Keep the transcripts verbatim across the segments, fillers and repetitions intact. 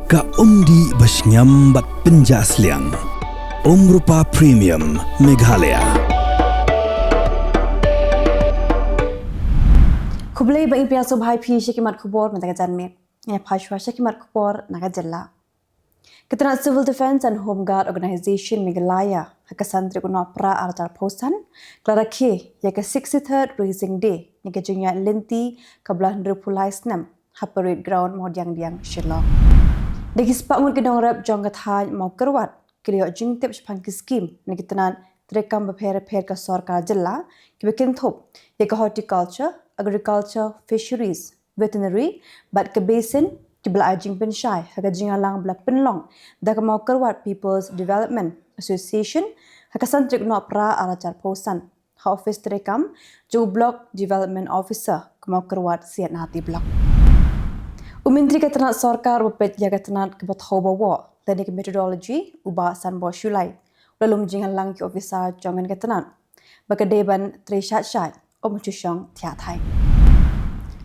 Ka umdih ba shngiam bad pynjah sliang. Umrupa Premium Meghalaya. Khublei ba ngi pdiang sngewbha ïa phi sha ki mat khubor mynta ka janmiet. Ngin ïa phai shuwa sha ki mat khubor na ka jylla. Ka tnat Civil Defence and Home Guard Organisation Meghalaya ha ka san tarik u Nohprah arhajar arphew san ka la rakhe ïa ka sixty-third Raising Day ne ka jingïaid lynti kaba la hynriewphew lai snem ha Parade Ground Mawdiangdiang, Shillong. Da ki spah ngut ki nongrep jong ka thaiñ Mawkyrwat ki la ïoh jingtip shaphang ki skim ne ki tnat treikam bapher bapher ka sorkar jylla kiba kynthup ïa ka horticulture, agriculture, fisheries, veterinary bad ka basin kiba la ai jingpynshai ha ka jingïalang ba la pynlong da ka Mawkyrwat People's Development Association ha ka san tarik u Nohprah arhajar arphew san ha ophis treikam jong u Block Development Officer ka Mawkyrwat C and R D Block. U Myntri ka tnat sorkar uba peit ïa ka tnat kaba thew bawoh lane ka meteorology, u Bah Sanbor Shullai, u la lum jingïalang ki ophisar jong ka tnat ba ka dei ban trei shait shait, ym shu shong thiah thait.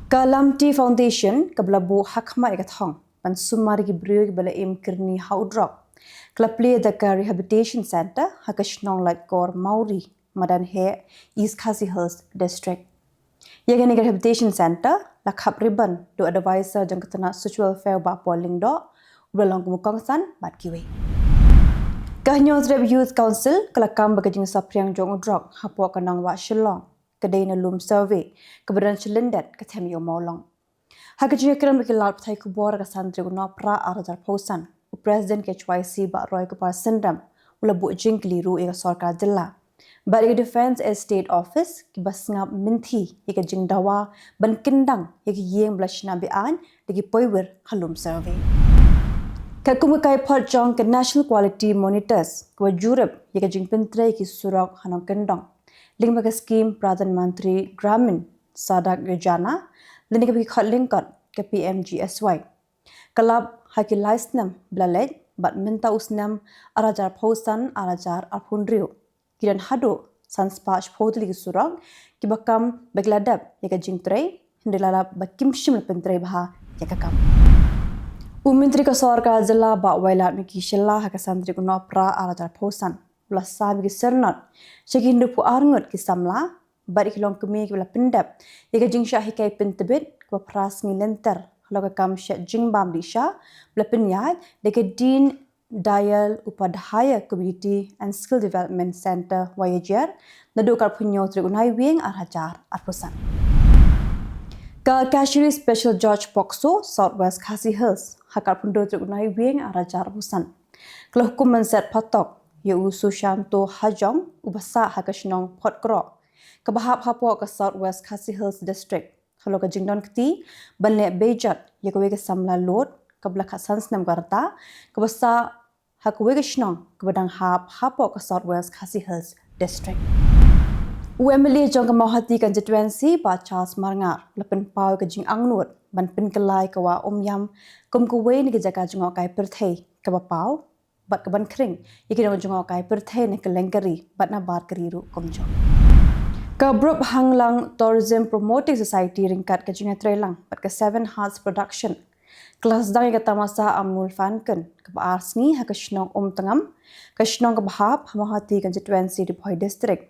Ka Lamti Foundation kaba la buh ha khmat ïa ka thong ban sumar ïa ki briew kiba la im kyrni ha u drok ka la plie da ka Rehabilitation Centre ha ka shnong Laitkor Mawrie, madan Heh, East Khasi Hills District. Ïa kane ka Rehabilitation Centre la khap ribbon da u Advisor jong ka tnat Social Welfare, Bah Paul Lyngdoh, uba la long kum u kongsan bad kiwei. Ka Hynñiewtrep Youth Council ka la kam ba ka jingsaphriang jong u drok hapoh ka nongbah Shillong ka dei na lum survey kaba don shilyndet ka them ïa u mawlong. Ha ka jingïakren bad ki lad pathai khubor ha ka san tarik u Nohprah arhajar arphew san, u President K H Y C Bah Roy Kupar Syndram u la buh jingkylli ruh ïa ka sorkar jylla bad ïa ka Defence Estate Office kiba sngap mynthi ïa ka jingdawa ban kyndang ïa ki ïing ba la shna be-aiñ da ki poiwir ha lum survey. Katkum ka kaiphod jong ka National Quality Monitors kaba jurip ïa ka jingpyntrei ki surok ha nongkyndong lyngba ka skim Pradhan Mantri Gramin Sadak Yojana lane kaba ki khot lyngkot ka P M G S Y ka lap ha ki lai snem ba la leit bad mynta u snem arhajar arphew san arhajar arphew hynriew ki don haduh san spah shiphew tylli ki surok kiba kam ba ki la dep ïa ka jingtrei, hynrei la lap ba kim shym la pyntrei bha ïa ka kam. U Myntri ka sorkar jylla Bah Wailadmiki Shylla ha ka san tarik u Nohprah arhajar arphew san u la sam ïa ki syrnod sha ki hynriewphew ar ngut ki samla bad ïa ki longkmie kiba la pyndep ïa ka jingshah hikai pyntbit kaba phra sngi lynter halor ka kam shet jingbam dih sha ba la pynïaid da ka Deen Dayal Upadhyaya Community and Skill Development Centre, Wahiajer, naduh ka arphew hynñiew tarik u Naiwieng arhajar arphew san. Ka Cashiery Special Judge POCSO South West Khasi Hills ha ka arphew hynriew tarik u Naiwieng arhajar arphew san ka la hukum ban set phatok ïa u Sushanto Hajong uba sah ha ka shnong Photkroh kaba hap hapoh ka South West Khasi Hills District halor ka jingdon kti ban leh beijot ïa kawei ka samla lud kaba la khatsan snem ka rta kaba sah ha kawei ka shnong kaba dang hap hapoh ka South West Khasi Hills District. U M L A jong ka Mawhati Constituency Bah Charles Marngar u la pynpaw ïa ka jingangnud ban pynkylla ïa ka wah Umiam kum kawei na ki jaka jngohkai pyrthei kaba paw bad kaban khring ïa ki nongjngohkai pyrthei na kylleng ka ri bad nabar ka ri ruh kumjuh. Ka Brooke Hanglang Tourism Promoting Society ryngkat ka jingïatreilang bad ka Seven Hearts Production ka la sdang ïa ka tamasa Amul Falcon kaba ar sngi ha ka shnong Umtngam, ka shnong kaba hap ha Mawhati Constituency, Ri Bhoi District,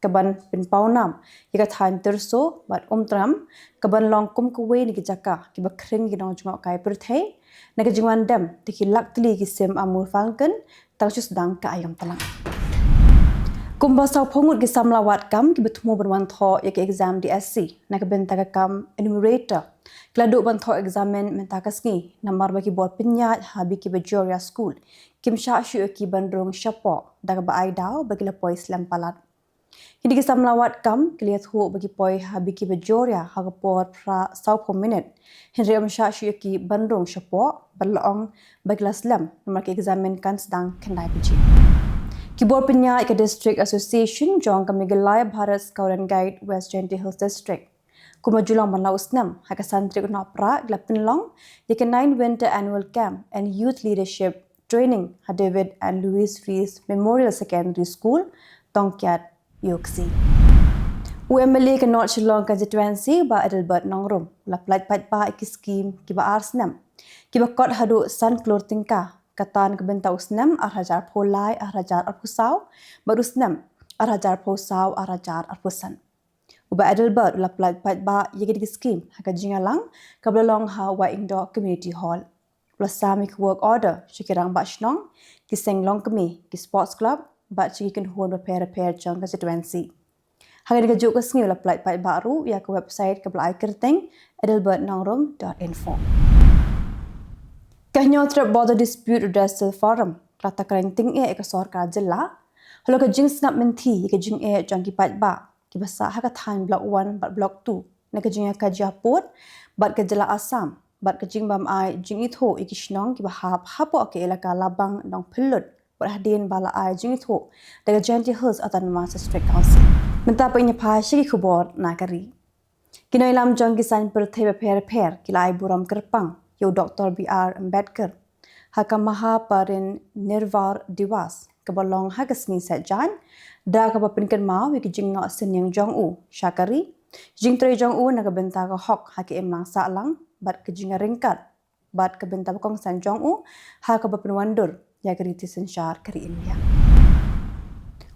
kaban pynpaw nam ïa ka thaiñ Tyrso bad Umtngam kaban long kum kawei na ki jaka kiba khring ïa ki nongjngohkai pyrthei na ka jingwan dem da ki lak tylli ki sim Amul Falcon tang shu sdang ka aïom tlang. Kumba sawphew ngut ki samla wad kam kiba thmu ban wan thoh ïa ka exam D S C na ka bynta ka kam enumerator ki la duh ban thoh examen mynta ka sngi namar ba ki bor pynïaid ha B K Bajoria School kim shah shuh ïa ki ban rung shapoh da kaba ai daw ba ki la poi slem palat. Kine ki samla wad kam ki la ïathuh ba ki poi ha B K Bajoria ha ka por phra sawphew minit, hynrei ym shah shuh ïa ki ban rung shapoh bad la ong ba ki la slem namar ka examen kan sdang khyndai baje. Ki bor pynïaid ka District Association jong ka Meghalaya Bharat Scout and Guide West Jaintia Hills District, kumba ju long ban la u snem, ha ka san tarik u Nohprah ki la pynlong ïa ka Nine Winter Annual Camp and Youth Leadership Training ha David and Louise Rees Memorial Secondary School, Tongkiat, Iooksi. U M L A ka North Shillong Constituency Bah Adelbert Nongrum u la pyllait paidbah ïa ki skim kiba ar snem kiba kot haduh san klur tyngka, kata na ka bynta u snem ar hajar phew lai ar hajar arphew saw bad u snem ar hajar phew saw ar hajar arphew san. U Bah Adelbert u la pyllait paidbah ïa kine ki skim ha ka jingïalang kaba la long ha Wahingdoh Community Hall. U la sam ïa ki work order sha ki rangbah shnong, ki seng longkmie, ki sports club bad sha ki kynhun bapher bapher jong ka constituency. Ha kane kajuh ka sngi u la pyllait paidbah ruh ïa ka website kaba la ai kyrteng adelbert nongrum dot info. Ka Hynñiewtrep Border Dispute Redressal Forum ka la takren tyngeh ïa ka sorkar jylla halor ka jingsngap mynthi ïa ka jingeh jong ki paidbah kiba sah ha ka thaiñ Block One bad Block Two na ka jingïakajia pud bad ka jylla Assam bad ka jingbym ai jingithuh ïa ki shnong kiba hap hapoh ka elaka Labang Nongphyllut bad hadien ba la ai jingithuh da ka Jaintia Hills Autonomous District Council. Mynta pat ngin ïa phai sha ki khubor na ka ri. Ki nongïalam jong ki saiñ pyrthei bapher bapher ki la ai burom kyrpang ïa u Doktor B R Ambedkar ha ka Mahaparinirvan Diwas kaba long ha ka sngi Saitjaiñ, da kaba pynkynmaw ïa ki jingnoh synñiang jong u sha ka ri, jingtrei jong u na ka bynta ka hok ha ka imlang sahlang bad ka jingïaryngkat bad ka bynta ba kongsan jong u ha kaba pynwandur ïa ka riti synshar ka ri India.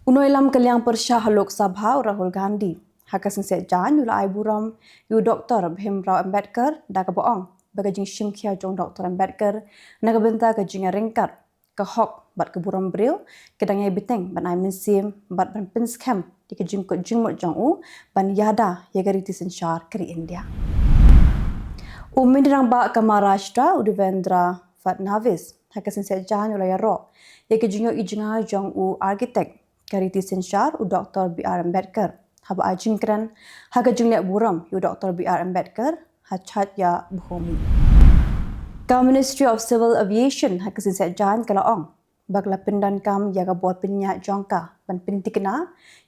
U nongïalam ka liang pyrshah ha Lok Sabha u Rahul Gandhi ha ka sngi Saitjaiñ u la ai burom ïa u Doktor Bhimrao Ambedkar da kaba ong ba ka jingshimkhia jong u Doktor Ambedkar na ka bynta ka jingïaryngkat, ka hok bad ka burom briew ka dang ïai bteng ban ai mynsiem bad ban pynskhem ïa ka jingkut jingmut jong u ban ïada ïa ka riti synshar ka ri India. U Myntri Rangbah ka Maharashtra u Devendra Fadnavis ha ka sngi Saitjaiñ u la ïaroh ïa ka jingïohi jngai jong u architect ka riti synshar u Doktor B R Ambedkar haba ai jingkren ha ka jingleh burom ïa u Doktor B R Ambedkar ha Chaitya Bhoomi. Ka Ministry of Civil Aviation ha ka sngi Saitjaiñ ka la ong ba ka la pyndonkam ïa ka bor pynïaid jong ka ban pynthikna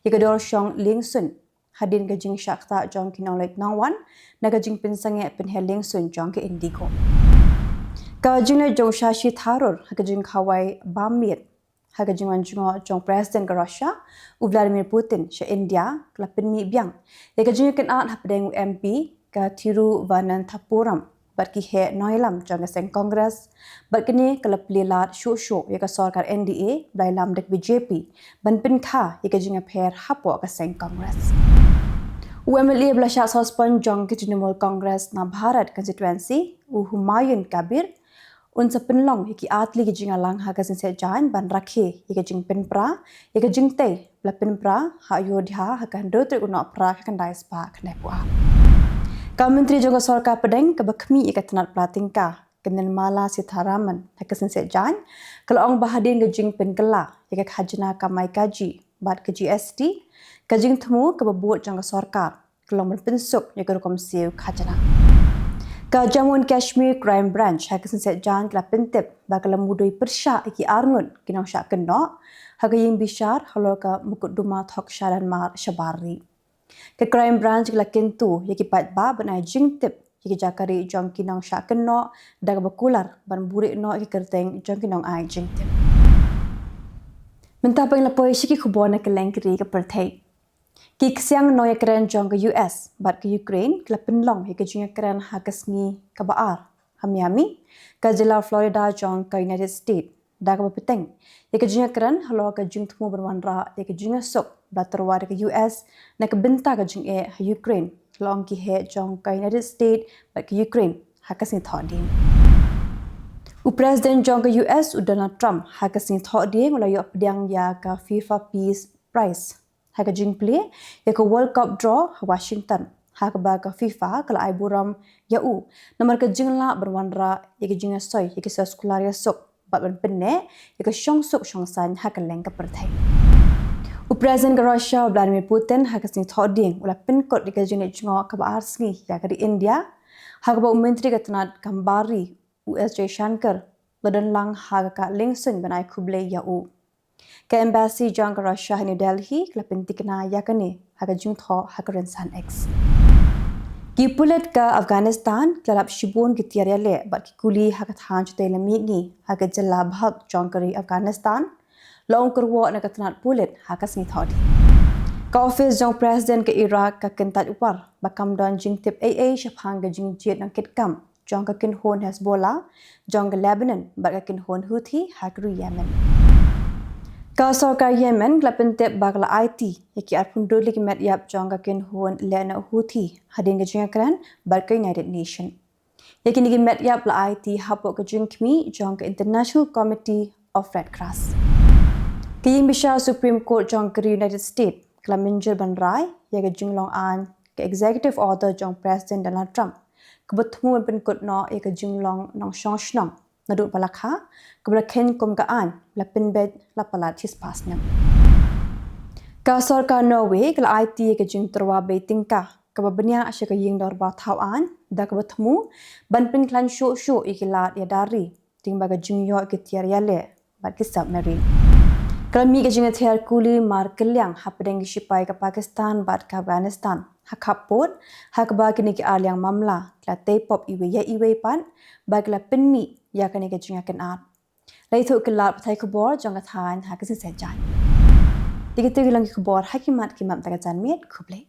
ïa ka dor shong liengsuiñ hadien ka jingshah ktah jong ki nongleit nongwan na ka jingpynsangeh pynher liengsuiñ jong ka Indigo. Ka jingleit jong u Shashi Tharoor ha ka jingkhawai bam miet ha ka jingwan jngoh jong u President ka Russia u Vladimir Putin sha India ka la pynmih biang ïa ka jingïakynad hapdeng u M P ka Thiruvananthapuram bad ki heh nongïalam jong ka seng Congress, bad kane ka la plie lad shuh shuh ïa ka sorkar N D A ba la ïalam da ka B J P ban pynkha ïa ka jingïapher hapoh ka seng Congress. U M L A ba la shah suspend jong ka Trinamool Congress na Bharat Constituency u Humayun Kabir un sa pynlong ïa ki artylli ki jingïalang ha ka sngi Saitjaiñ ban rakhe ïa ka jingpynpra ïa ka jingtei ba la pynpra ha Ayodhya ha ka hynriew tarik u Nohprah ka khyndai spah khyndaiphew ar. Ka Myntri jong ka Sorkar Pdeng kaba khmih ïa ka tnat pla tyngka ka Nirmala Sitharaman ha ka sngi Saitjaiñ ka la ong ba hadien ka jingpynkylla ïa ka khajna kamai kajih bad ka G S T, ka jingthmu kaba bud jong ka sorkar ka long ban pynsuk ïa ka rukom siew khajna. Ka Jammu and Kashmir Crime Branch ha ka sngi Saitjaiñ ka la pyntip ba ka la mudui pyrshah ïa ki arngut ki nongshah kynnoh ha ka ïing bishar halor ka mukotduma thok sha Myanmar shabar ri. Ka Crime Branch ka la kyntu ïa ki paidbah ban ai jingtip ïa ki jaka rieh jong ki nongshah kynnoh da kaba kular ban buhrieh noh ïa ki kyrteng jong ki nongai jingtip. Mynta pat ngin ïa poi sha ki khubor na kylleng ki ri ka pyrthei. Ki ksiang nongïakren jong ka U S bad ka Ukraine ki la pynlong ïa ka jingïakren ha ka sngi kaba ar ha Miami, ka jylla Florida jong ka United States, da kaba bteng ïa ka jingïakren halor ka jingthmu ban wanrah ïa ka jingïasuk ba la tyrwa da ka U S na ka bynta ka jingeh ha Ukraine, la ong ki heh jong ka United States bad ka Ukraine ha ka sngi Thohdieng. U President jong ka U S u Donald Trump ha ka sngi Thohdieng u la ïoh pdiang ïa ka FIFA Peace Prize ha ka jingplie ïa ka World Cup draw ha Washington, ha kaba ka FIFA ka la ai burom ïa u namar ka jinglah ban wanrah ïa ka jingïasoi ïa ki soskular ïasuk bad ban pynneh ïa ka shongsuk shongsaiñ ha kylleng ka pyrthei. U President ka Russia u Vladimir Putin ha ka sngi Thohdieng u la pynkut ïa ka jingleit jngoh kaba ar sngi ïa ka ri India, ha kaba u Myntri ka tnat kam bar ri u S Jaishankar la don lang ha ka liengsuiñ ban ai khublei ïa u. Ka Embassy jong ka Russia ha New Delhi ka la pynthikna ïa kane ha ka jingthoh ha ka rynsan X. Ki pulit ka Afghanistan ki la lap shibun ki tiar ïaleh bad ki kuli ha ka thaiñ shatei lam mihngi ha ka jylla Balkh jong ka ri Afghanistan, la ong kyrwoh na ka tnat pulit ha ka sngi Thohdieng. Ka ophis jong u President ka Iraq ka kyntait war ba kam don jingtip ei ei shaphang ka jingjied nongkitkam jong ka kynhun Hezbollah jong ka Lebanon bad ka kynhun Houthi ha ka ri Yemen. Ka sorkar Yemen ka la pyntip ba ka la aiti ïa ki arphew tylli ki met ïap jong ka kynhun lehnoh Houthi hadien ka jingïakren bad ka United Nation. Ïa kine ki met ïap la aiti hapoh ka jingkhmih jong ka International Committee of Red Cross. Ka ïing bishar Supreme Court jong ka ri United States ka la mynjur ban rai ïa ka jinglong aiñ ka Executive Order jong President Donald Trump kaba thmu ban pynkut noh ïa ka jinglong nongshong shnong naduh ba la kha, kaba la kheiñ kum ka aiñ ba la pynbeit la palat shispah snem. Ka sorkar Norway ka la aiti ïa ka jingtyrwa bei tyngka kaba bniah sha ka ïing dorbar thaw aiñ da kaba thmu ban pynkhlaiñ shuh shuh ïa ki lad ïada ri lyngba ka jingïoh ki tiar ïaleh bad ki submarine. Ka la mih ka jingïathiar kuli markylliang hapdeng ki shipai ka Pakistan bad ka Afghanistan ha khappud, ha kaba kine ki arliang mamla ki la tei pop iwei ïa iwei pat bad ki la pynmih ïa kane ka jingïakynad. La ïathuh ki lad pathai khubor jong ka thaiñ ha ka jingseit jaiñ. Te kito ki long ki khubor ha khmat khmat da ka janmiet. Khublei.